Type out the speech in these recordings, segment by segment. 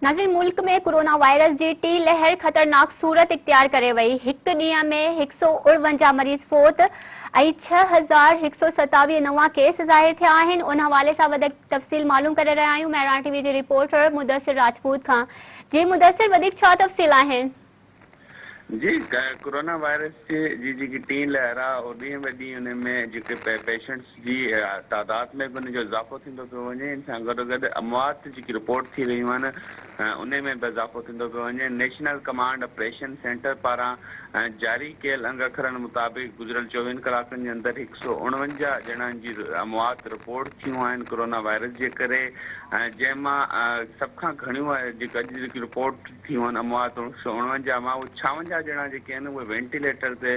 ناظرين ملڪ ۾ corona virus جي ٽي لهر خطرناڪ صورت اختيار ڪري وئي، هڪ ڏينهن ۾ 149 مريض فوت ۽ 6127 نوان ڪيس ظاهر ٿيا آهن، ان حوالي سان وڌيڪ تفصيل معلوم ڪري رهيا آهيون مهراڻ ٽي وي جي رپورٽر مدثر راجپوت کان، جي مدثر وڌيڪ ڇا تفصيل آهن؟ جي ڪورونا وائرس جي جيڪي ٽين لهر آ اهو ڏينهن به ڏينهن ان ۾ جيڪي پيشنٽس جي تعداد ۾ به ان جو اضافو ٿيندو پيو وڃي ان سان گڏو گڏ اموات جيڪي رپورٽ ٿي رهيون آهن انهي ۾ به اضافو ٿيندو پيو وڃي نيشنل ڪمانڊ آپريشن سينٽر پاران جاري ڪيل انگ اکرن مطابق گذريل چوويهن ڪلاڪن جي اندر هڪ سئو اڻونجاهه ڄڻن جي اموات رپورٽ ٿيون آهن ڪورونا وائرس جي ڪري جنهن مان سڀ کان گهڻيون جيڪي اڄ جيڪي رپورٽ ٿيون آهن اموات هڪ سئو اڻونجاهه مان اهي ڇاونجاهه ڄڻا جيڪي آهن اهي وينٽيليٽر تي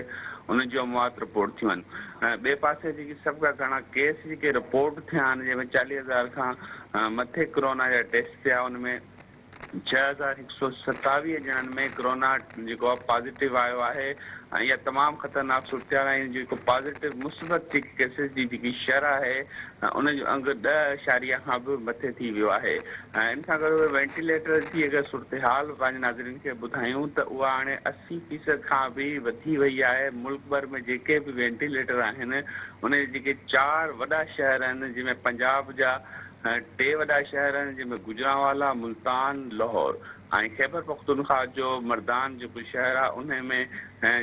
انهن جون اموات رپورٽ ٿيون آهن ٻئي پاسي جيڪي سڀ کان گهڻا ڪيس جيڪي رپورٽ ٿيا آهن جنهن ۾ 40 هزار کان مٿي ڪرونا جا ٽيسٽ ٿيا ان ۾ 6127 ڄڻن ۾ ڪرونا جيڪو آهي پازيٽو آيو آهي ۽ اها تمام خطرناڪ صورتحال آهي ۽ جيڪو پازيٽو مثبت جيڪي ڪيسز جي جيڪي شرح آهي ان جو انگ ڏهه اشاريا کان به مٿي ٿي ويو آهي ۽ ان سان گڏوگڏ وينٽيليٽر جي اگر صورتحال پنهنجي ناظرين کي ٻڌايون ته اها هاڻي 80 فيصد کان به وڌي وئي آهي ملڪ ڀر ۾ جيڪي به وينٽيليٽر آهن ان جي جيڪي چار وڏا شهر آهن جنهن ۾ پنجاب جا ٽي وڏا شهر آهن جنهن ۾ گجرانوالا، ملتان، لاهور ۽ خيبرپختونخواهه جو مردان جيڪو شهر آهي انهي ۾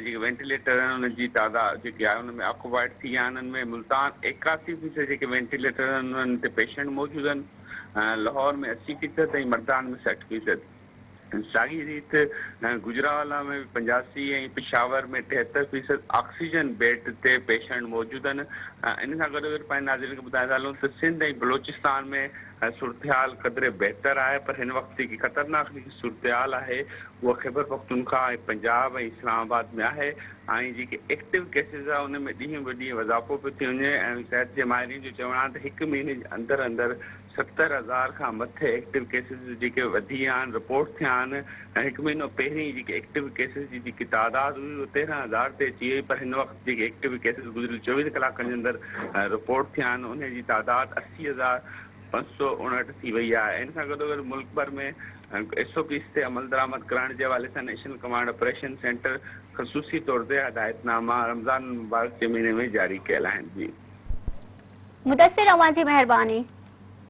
جيڪي وينٽيليٽر آهن انهن جي تعداد جيڪي آهي ان ۾ آڪوپائيڊ ٿي ويا آهن ان ۾ ملتان 81 فيصد جيڪي وينٽيليٽر آهن انهن تي پيشنٽ موجود آهن لاهور ۾ 80 فيصد ۽ مردان ۾ 60 فيصد ساڳي ريت گجرانوالا ۾ به 85 ۽ پشاور ۾ 73 فيصد آڪسيجن بيڊ تي پيشنٽ موجود آهن ان سان گڏوگڏ پنهنجي ناظرين کي ٻڌائيندا هلون ته سنڌ ۽ بلوچستان ۾ صورتحال قدري بهتر آهي پر هن وقت جيڪي خطرناڪ جيڪي صورتحال آهي اها خيبرپختونخواهه ۽ پنجاب ۽ اسلام آباد ۾ آهي ۽ جيڪي ايڪٽو ڪيسز آهي ان ۾ ڏينهن به ڏينهن اضافو پيو ٿي وڃي ۽ صحت جي ماهرين جو چوڻ آهي ته هڪ مهيني جي اندر اندر 70 هزار کان مٿي ايڪٽو ڪيسز جيڪي وڌي ويا آهن رپورٽ ٿيا آهن ۽ هڪ مهينو پهرين جيڪي ايڪٽو ڪيسز جي جيڪي تعداد هئي اها 13 هزار تي اچي وئي پر هن وقت جيڪي ايڪٽو ڪيسز گذريل 24 ڪلاڪن جي اندر رپورٽ ٿيا آهن انهي جي تعداد 80,559 ٿي وئي آهي. ان سان گڏوگڏ ملڪ ڀر ۾ ايس او پيز تي عملدرآمد ڪرائڻ جي حوالي سان نيشنل ڪمانڊ آپريشن سينٽر خصوصي طور تي هدايت ناما رمضان المبارڪ جي مهيني ۾ جاري ڪيل آهن. جي. مدثر اوهان جي مهرباني.